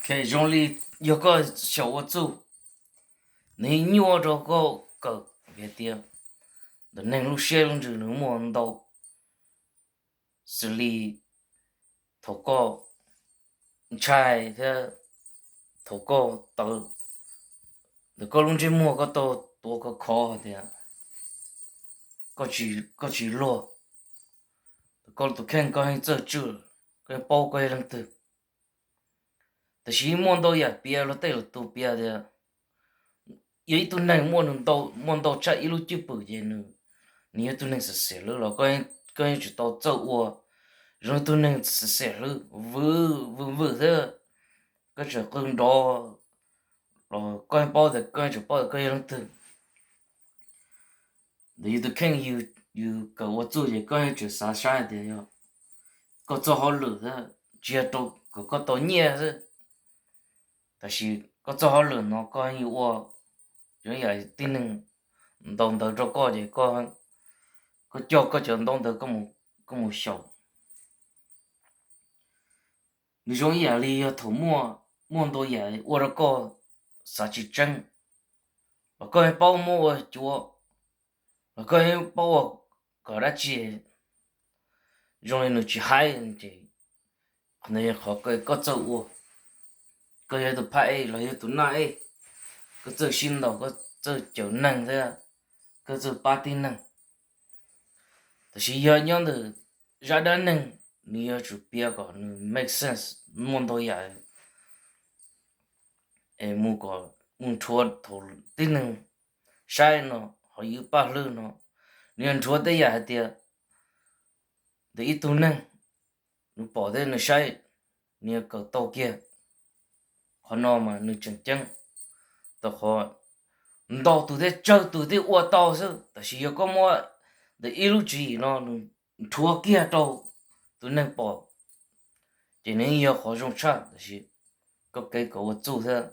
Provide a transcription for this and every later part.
Zoo li yog koj xyaum ua txuj, nws nyuaj rau koj kawm hais tias ntawm neeg lub siab lub ntsws nws muaj ntau, xws li thaum koj ntshai thiab thaum koj tawv, ntawm koj lub ntsej muag koj tau tuav khov khov hais tias koj tsis luag, koj tus kheej koj yeej txawj tswj, koj yeej paub koj yog leej twg. Tab sis muaj ntau yam piav los tej lus tus piav tias yog ib tug neeg muaj ntau tshaj ib lub cwj pwm ces nws yog tus neeg xiam xiam hlwb los koj yeej tsis tau txawj ua. Zoo li tus neeg xiam xiam hlwb vwm vwm vwm thiab koj tseem qw nrov los koj yeej paub tias koj yeej tsis paub tias koj yog leej twg. Ntawm yus tus kheej, yus kawm ua txuj ces koj yeej tseem xav saib hais tias yog koj txoj hauj lwm thiab tsis yog rau kom koj tau nyiaj xwb, tab sis koj txoj hauj lwm no koj yeej ua, yog yam tib neeg ntaus ntawv rau koj ces koj coj koj cov ntaub ntawv koj mus xyaum. Nws zoo ib yam li yog thaum muaj ntau yam ua rau koj xav tsis tseeb, los koj yeej paub muab ua cuav, los koj yeej paub ua kom dab tsi zoo li nws tsis haib ces qhov ntawd yog qhov koj txawj ua. Koj yog tus phaj ej los yog tus naj ej, koj txawj sib ntaus, koj txawj cawm neeg thiab koj txawj pab tib neeg. Tab sis yog nyob ntawm zaj dab neeg, nws yuav tsum piav kom nws make sense, muaj ntau yam es mus kom mus nrhuav thaum tib neeg saib no, ho ywj paj hlwb no, nws yog nrhuav tej yam hais tias ntawm ib tug neeg, nws pom thiab nws saib, nws yog kawm tau kiag. Qhov no mas nws tseem ceeb, rau qhov ntau tus thiab tsawg tus thiaj ua tau xwb, tab sis yog koj muab ntawm ib lub tswv yim no nws nrhuav kiag rau tus neeg pom, ces nws yeej yog qhov zoo tshaj. Tab sis koj kev kawm ua txuj thiab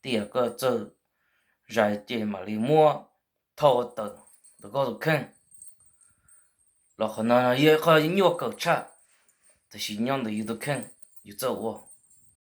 tej yam koj txawj zais ces mam li muab thauj tawm ntawm koj tus kheej. Los qhov no yog ib qho nyuaj kawm tshaj, tab sis nyob ntawm yus tus kheej yus txawj ua.